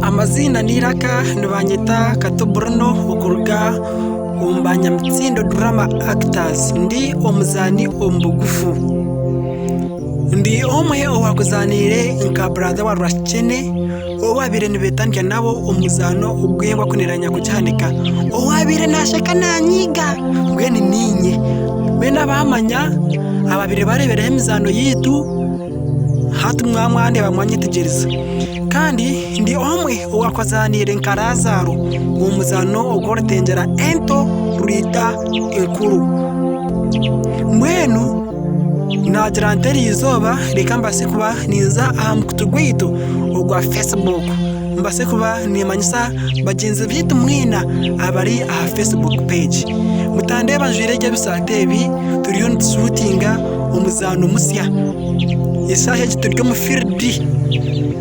Amaziina n'eiraka nibanyeta Kato Bruno okuruga omu Banyamitsindo Drama Actors. Ndi omuzaani omu bugufu. Ndi omwe owakuzaniire nka brother wa Rwakikyene ou babaire nibetandika nabo omu muzaano ogw'embwa kunira nyakugihanika, owabaire nasheka nanyiiga mbwenu niinye. Mbwenu abamanya ababaire bareebereho emizaano yaitu. Hati mwaba mwandeeba mwanyetegyereza. Kandi ndi omwe owaakuzaaniire nka Laazaaro omu muzaano ogw'orutengyera ento rwita enkuru. Mbwenu naagira nti eri izooba reka mbaase kuba ninza aha mukutu gwaitu ogwa Facebook mbaase kuba niimanyisa bagyenzi baitu mwena abari aha Facebook page. Mutandeeba njwaire gye ebisaati ebi, turiyo nitushuutinga omuzaano musya. Eshaaha egi turi omu fiiridi,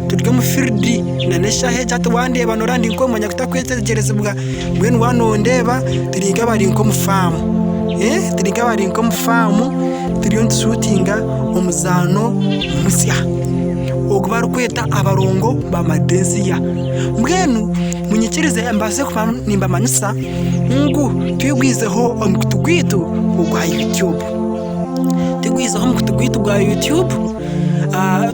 turi omu fiiridi n'eshaaha egi hati wandeeba nooreeba ndi nk'omanya kutakwetegyerezibwa mbwenu waaba nondeeba turi nk'abari nk'omu faamu, turi nk'abari nk'omu faamu turiyo nitushuutinga omuzaano musya ogu barikweta abarongo ba Madensiya. Mbwenu munyikirize mbaase kuba nimbamanyisa ngu twigwizeho omukutu gwaitu ogwa YouTube. Tigwizeho omukutu gwaitu gwa YouTube,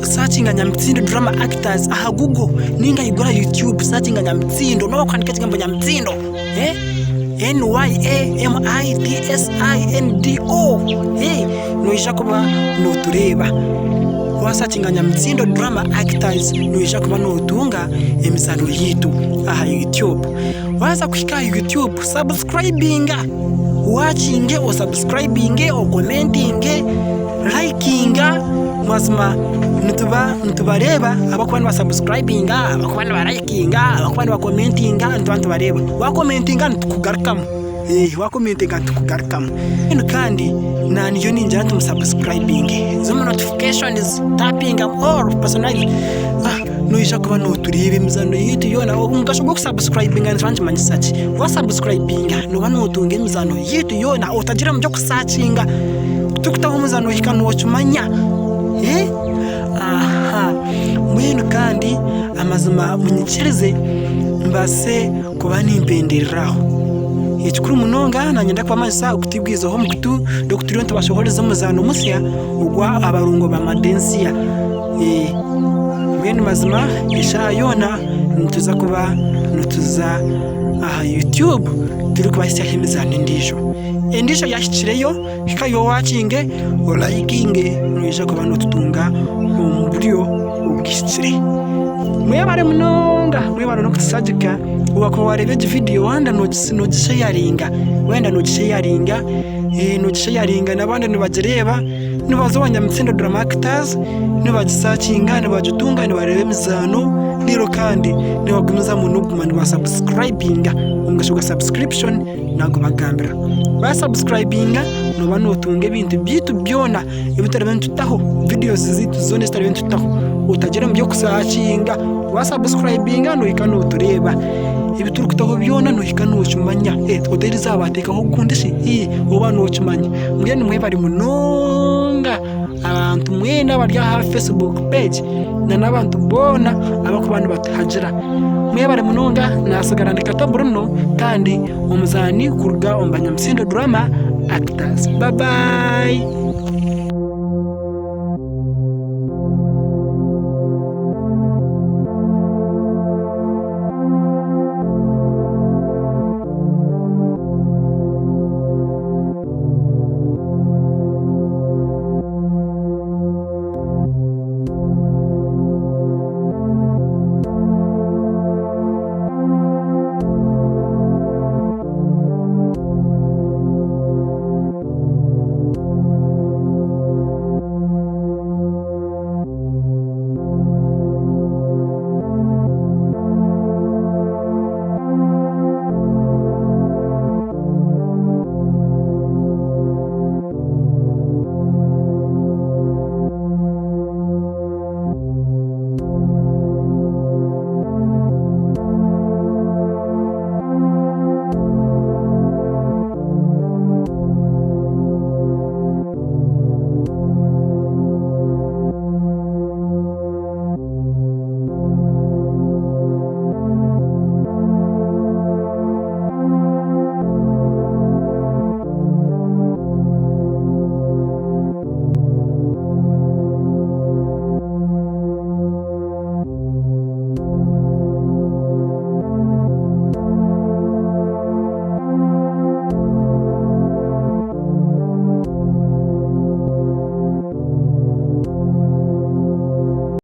saakinga Nyamitsindo Drama Actors aha Google ninga igura YouTube saakinga Nyamitsindo noba kuhandika ekigambo Nyamitsindo N-Y-A-M-I-T-S-I-N-D-O noija kuba notureeba. Wasakinga Nyamitsindo Drama Actors noija kuba notunga emizaano yaitu aha YouTube. Waaza kuhika aha YouTube sabusikurayibinga, waakinge osabusikurayibinge, okomentinge, layikinga, mazima nituba nitubareeba abarikuba nibasabusikurayibinga, abarikuba nibarayikinga, abarikuba nibakomentinga nituba nitubareeba. Waakomentinga nitukugarukamu, waakomentinga nitukugarukamu. Mbwenu kandi naanye ningira nti musabusikurayibinge, za omu notifikeshonizi, tapinga oru pasonayize. Noija kuba nootureeba emizaano yaitu yoona. Omugasho gw'okusabusikurayibinga nikyo nikimanyisa ki? Waasabusikurayibinga nooba nootunga emizaano yaitu yoona otagira omu by'okusaakinga. Turikutaho omuzaano ohika nookimanya. Mbwenu kandi amazima munyikirize mbaase kuba nimpenderera aho. Ekikuru munonga niinyenda kubamanyisa okutwigwizaho omukutu n'oku turiyo nitubashohoreza omuzaano musya ogwa Abarongo ba Madensiya. Mbwenu mazima eshaaha yoona nituza kuba nituza aha YouTube turikubahitsyaho emizaano endiijo. Endiijo yaahikireyo hikayo owakinge, olayikinge noija kuba nootutunga omu buryo obuhikire. Mwebare munonga, mwebare n'okutushagika. Waakuba waareeba egi vidiyo wayenda noogisheyaringa, wayenda noogisheyaringa, noogisheyaringa n'abandi nibagireeba. Nibaza owa Nyamitsindo Drama Actors nibagisakinga nibagitunga nibareeba emizaano reero kandi nibagumizamu n'okuguma nibasabusikurayibinga. Omugasho gwa sabusikuripishoni nagubagambira. Wasabusikurayibinga nooba nootunga ebintu byaitu byona ebi turiba nitutaho, vidiyozi zaitu zoona ezi turiba nitutaho otagira omu by'okusakinga. Wasabusikurayibinga nohika nootureeba. Ebi turikutaho byona nohika nookimanya. Oteerize baateekaho ogundi shi? Oba nookimanya. Mbwenu mwebare munonga abantu mwena abari aha Facebook page n'abantu boona abarikuba nibatuhagira. Mwebare munonga nasigara ndi Kato Bruno kandi omuzaani kuruga omu Banyamusindo Drama Actors. Bye bye!